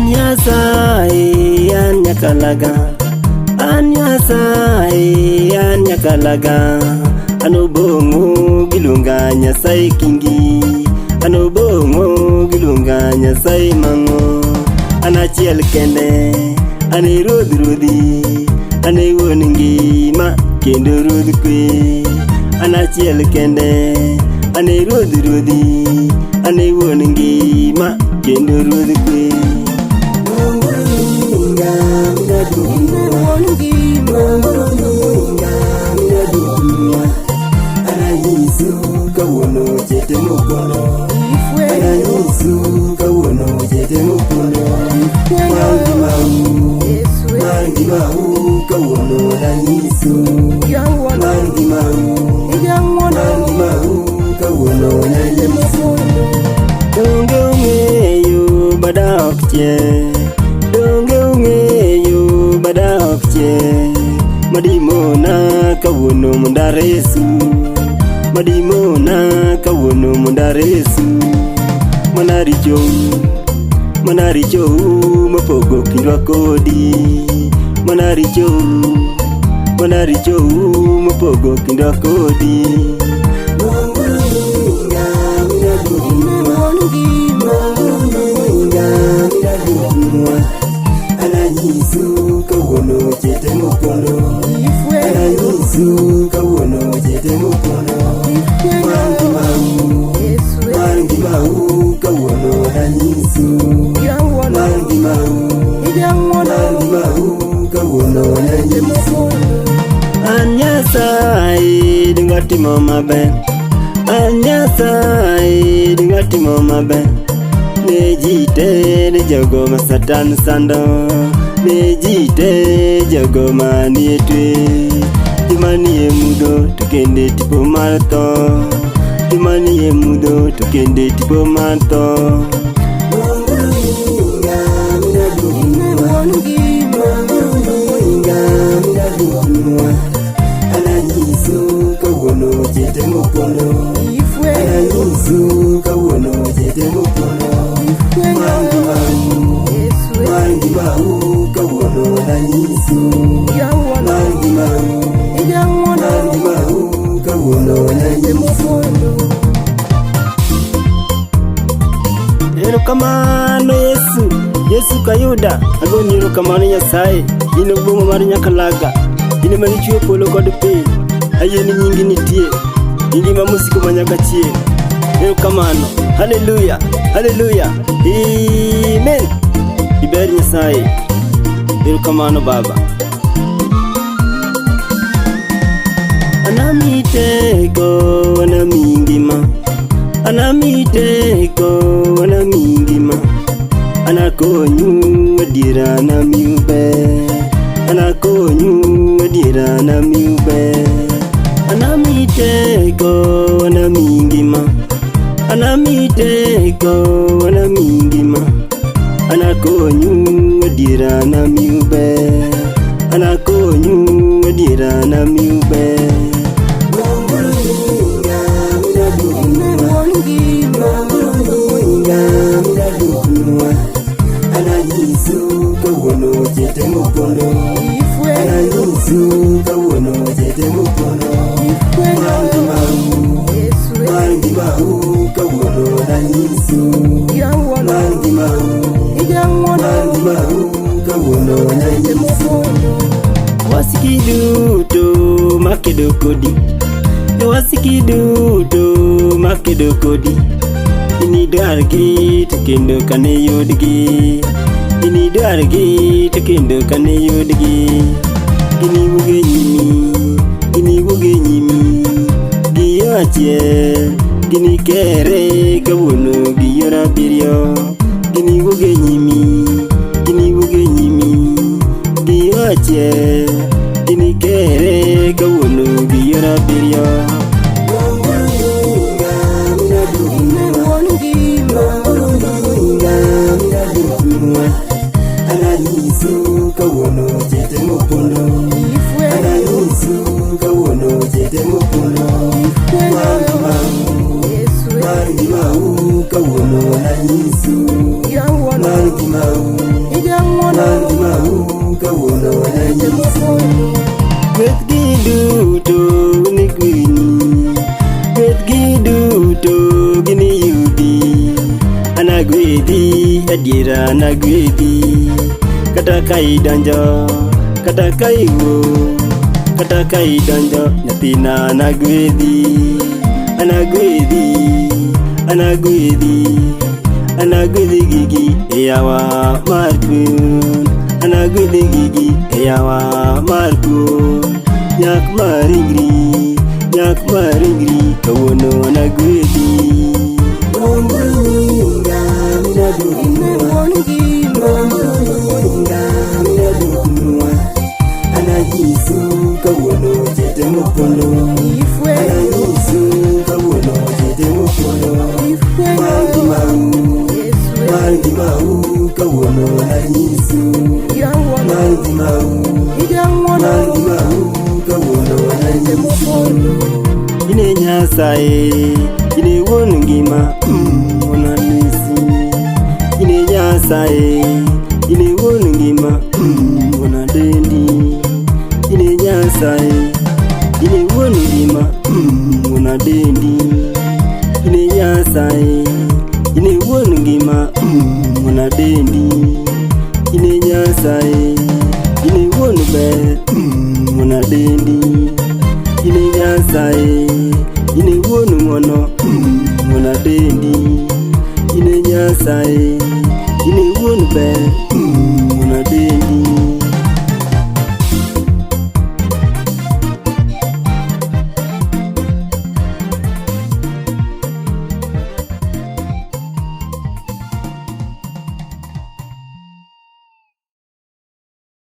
Nyasaye, an Nyakalaga. An Nyasaye, an Nyakalaga. An Obong'o giluonga Nyasaye kingi. An Obong'o giluonga Nyasaye mang'o. An achiel kende, an e ruodh ruodhi, an e wuon ngima kendo ruodh kwe. An achiel kende, an e ruodh ruodhi, an e wuon ngima kendo ruodh kwe. Wuon ngima. Ananyisu kawuono chete mopondo. Ananyisu kawuono chete mopondo. Mar ngimau, mar ngimau kawuono ananyisu. Mar ngimau, mar ngimau kawuono ananyisu. Donge ung'eyo bada ok chiel. Donge ung'eyo bada ok chiel. Madimona kawuono mondo aresu. Madimona kawuono mondo aresu. Mana richou, mana richou mopogo kindwa kodi. Mana richou, mana richou mopogo kindwa kodi. Wuon ngima. Ananyisu kawuono chete mopondo. Ananyisu kawuono chete mopondo. Mar ngimau, mar ngimau kawuono ananyisu. Mar ngimau, mar ngimau kawuono ananyisu. An Nyasaye dinga timo maber. An Nyasaye dinga timo maber. Ne ji te ne jogo ma Satan sando. Ne ji te jogo manie twech. Joma nie mudho to kendo tipo mar tho. Joma nie mudho to kendo tipo mar tho. Wuon ngima. Ananyisu kawuono chete mopondo. Ananyisu kawuono chete mopondo. Mar ngimau, mar ngimau kawuono ananyisu. Mar ngimau, mar ngimau kawuono ananyisu. Erokamano Yesu, Yesu kayuda, agoni erokamano Nyasaye, in Obong'o mar Nyakalaga, in ema nichweyo polo kod piny, ayie ni nyingi nitie, ngima mosiko manyaka chieng'. Erokamano, haleluya, haleluya, amen. Iber Nyasaye, erokamano Baba. Anami teko, anami ngima. Anami teko, anami ngima. Anakonyu adiera anamiu ber. Anakonyu adiera anamiu ber. Anami teko, anami ngima. Anami teko, anami ngima. Anakonyu adiera anamiu ber. Anakonyu adiera anamiu ber. Wuon ngima. Ananyisu kawuono chete mopondo. Ananyisu kawuono chete mopondo. Mar ngimau, mar ngimau kawuono ananyisu. Mar ngimau, mar ngimau kawuono ananyisu. Wasiki duto makedo kodi. Wasiki duto makedo kodi. Inidwargi to kendo kane yudgi. Inidwargi to kendo kane yudgi. Giniwuog e nyimi, giniwuog e nyimi. Gi yo achiel, ginikere kawuono gi yor abiriyo. Giniwuog e nyimi, giniwuog e nyimi. Gi yo achiel, ginikere kawuono gi yor abiriyo. Wuon ngima. Ananyisu kawuono chete mopondo. Ananyisu kawuono chete mopondo. Mar ngimau, mar ngimau kawuono ananyisu. Mar ngimau, Adiera nagwedhi. Kata ka idonjo, kata ka iwuok, kata ka idonjo, nyathina anagwedhi. Anagwedhi, anagwedhi, anagwedhi gigi e yawa mar thuon. Anagwedhi gigi e yawa mar thuon. Nyak maringri, nyak maringri, kawuono anagwedhi. Luong nyinga Ine wuon ngima. Luong nyinga minaduoknwa. Ananyisu kawuono chete mopondo. Ifwenyo. Ananyisu kawuono chete mopondo. Ifwenyo. Mar ngimau, Yesu mar ngimau kawuono ananyisu. Jang'wono. Mar ngimau, Ijang'wono. mar ngimau kawuono ananyisu. Mopondo. Ine Nyasaye, ine wuon ngima, onanisi. Ine Nyasaye, ine wuon ngima, onadendi. Ine Nyasaye, ine wuon ngima, onadendi. Ine Nyasaye, ine wuon ngima, onadendi. Ine Nyasaye, ine wuon ber, onadendi. Ine Nyasaye, ine wuon ng'wono, onadendi. Ine Nyasaye, ine wuon ber, onadendi.